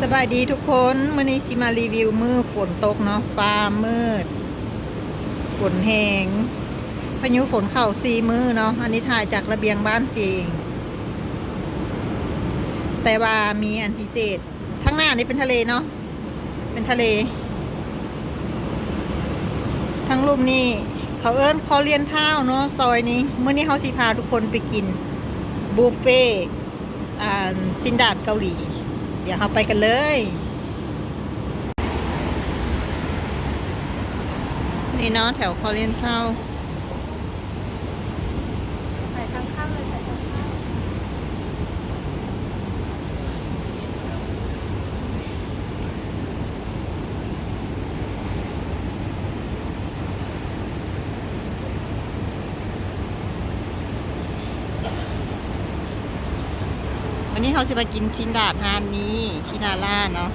ສະບາຍດີທຸກຄົນ, ມື້ນີ້ຊິມາຣີວິວມື້ຝົນຕົກເນາະ, ຟ້າມືດ ຝົນແຮງ, ພາຍຸຝົນເຂົ້າສີ່ມື້ເນາະ. ອັນນີ້ຖ່າຍຈາກລະບຽງບ້ານເອງ, ແຕ່ວ່າມີອັນພິເສດ, ທາງໜ້ານີ້ເປັນທະເລເນາະ, ເປັນທະເລ. ທາງລຸ່ມນີ້ເຂົາເອີ້ນຄອລລຽນທາວເນາະ, ຊອຍນີ້. ມື້ນີ້ເຮົາຊິພາທຸກຄົນໄປກິນບຸບເຟ ອັນ ຊີ້ນດາດເກົາຫຼີ. ດຽວເຮົາໄປກັນເລີຍ. ນີ້ເນາະ ແຖວຄອລລຽນທາວ. ໄປທາງຂ້າງເລີຍ, ໄປທາງຂ້າງ. ວັນນີ້ເຮົາຊິມາກິນຊີ້ນດາດຮ້ານນີ້, ຊີ້ນດາດຮ້ານເນາະ.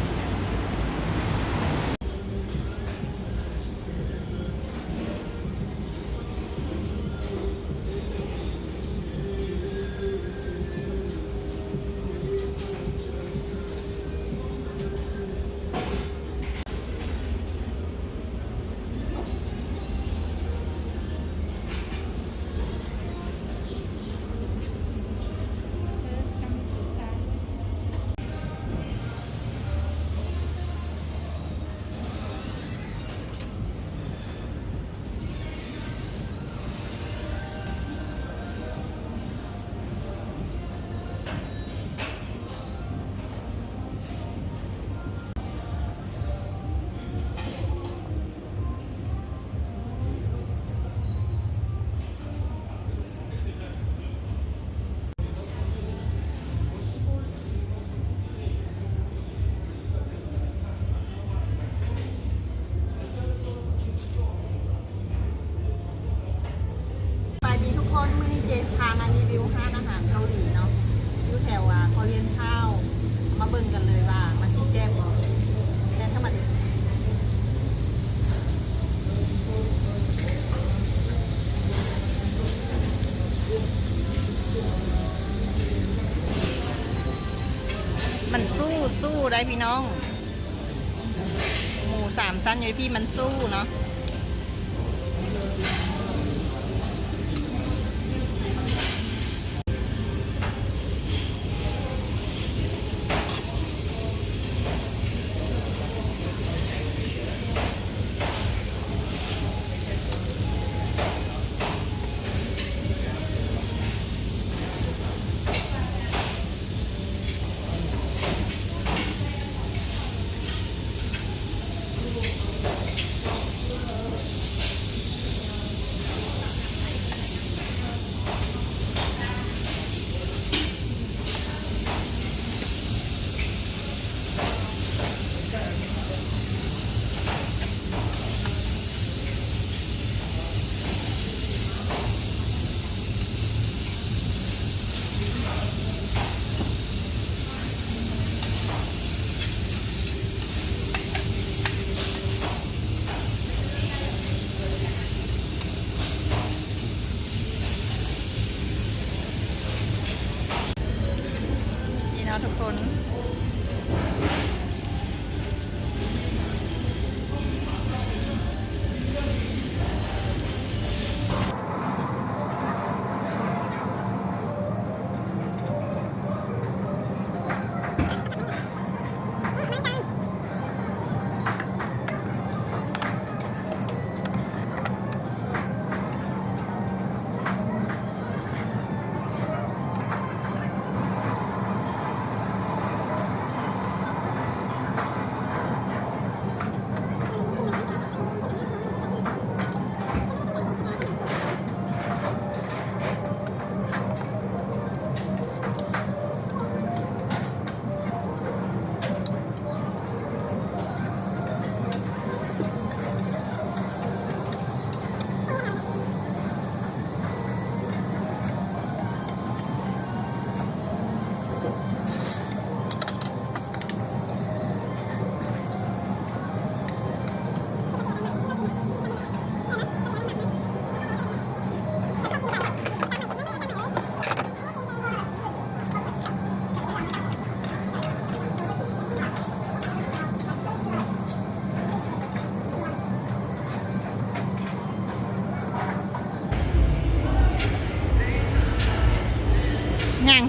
ສະບາຍດີທຸກຄົນ, ມື້ນີ້ເຈພາມາຣີວິວຮ້ານອາຫານເກົາຫຼີເນາະ, ຢູ່ແຖວ ອ່າ ຄອລລຽນທາວ. ມາເບິ່ງກັນເລີຍວ່າມັນຊິແຊບບໍ່, ແຊບທຳມະດາ. ມັນສູ້ ສູ້ໄດ໋ພີ່ນ້ອງ. ໝູສາມຊັ້ນຢູ່ທີ່ມັນສູ້ເນາະ. ເ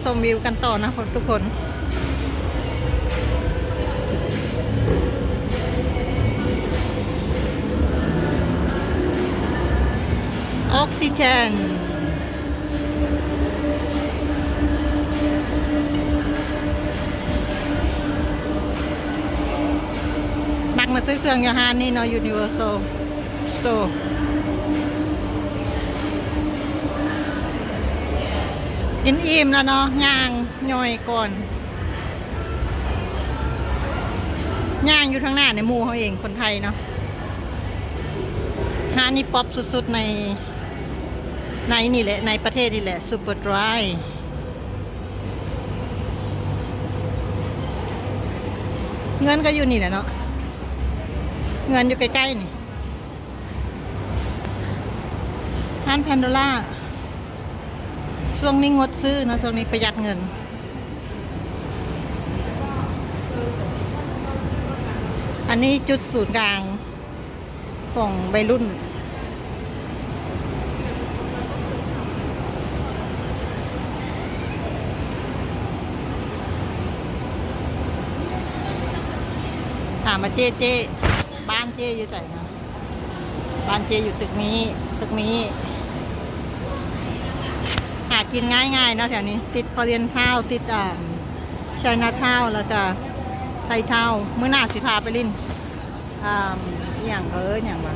ຊົມວິວກັນຕໍ່ນະທຸກຄົນ. ອອກຊີເຈນ ມັກມາຊື້ເຄື່ອງຢູ່ຮ້ານນີ້ເນາະ Universal Store. ກິນອີ່ມແລ້ວເນາະ ຍ່າງຍ່ອຍກ່ອນ. ຍ່າງຢູ່ທາງໜ້າໃນໝູ່ເຮົາເອງ ຄົນໄທເນາະ. ຮ້ານນີ້ປັອບສຸດໆ ໃນ ໃນນີ້ແຫຼະ ໃນປະເທດນີ້ແຫຼະ Superdry. ເງິນກໍຢູ່ນີ້ແຫຼະເນາະ ເງິນຢູ່ໃກ້ໆ ນີ້. ຮ້ານ Pandora ຊ່ວງນີ້ງົດຊື້ເນາະ ຊ່ວງນີ້ປະຢັດເງິນ. ອັນນີ້ຈຸດສູນກາງຂອງໄວລຸ້ນ. ຖາມວ່າເຈ້ ເຈ້ ບ້ານເຈ້ຢູ່ໃສນະ? ບ້ານເຈ້ຢູ່ຕຶກນີ້ ຕຶກນີ້. ຫາກິນງ່າຍໆ ເນາະແຖວນີ້ ຕິດ Korean Town ຕິດ ອ່າ Chinatown ແລ້ວກະ Thai Town. ມື້ໜ້າຊິພາໄປຫຼິ້ນ ອ່າ ອີ່ຫຍັງ ເຂົາເອີ້ນຫຍັງວະ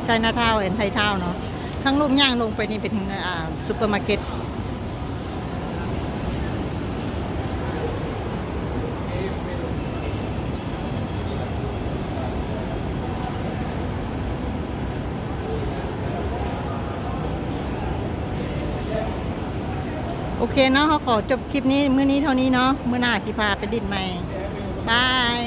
Chinatown and Thai Town ເນາະ. ທາງລຸ່ມຍ່າງລົງໄປນີ້ເປັນ ອ່າ ຊຸບເປີມາເກັດ. ໂອເຄເນາະ ເຮົາຂໍຈົບຄລິບນີ້ ມື້ນີ້ເທົ່ານີ້ເນາະ. ມື້ໜ້າຊິພາໄປຫຼິ້ນໃໝ່. ບາຍ.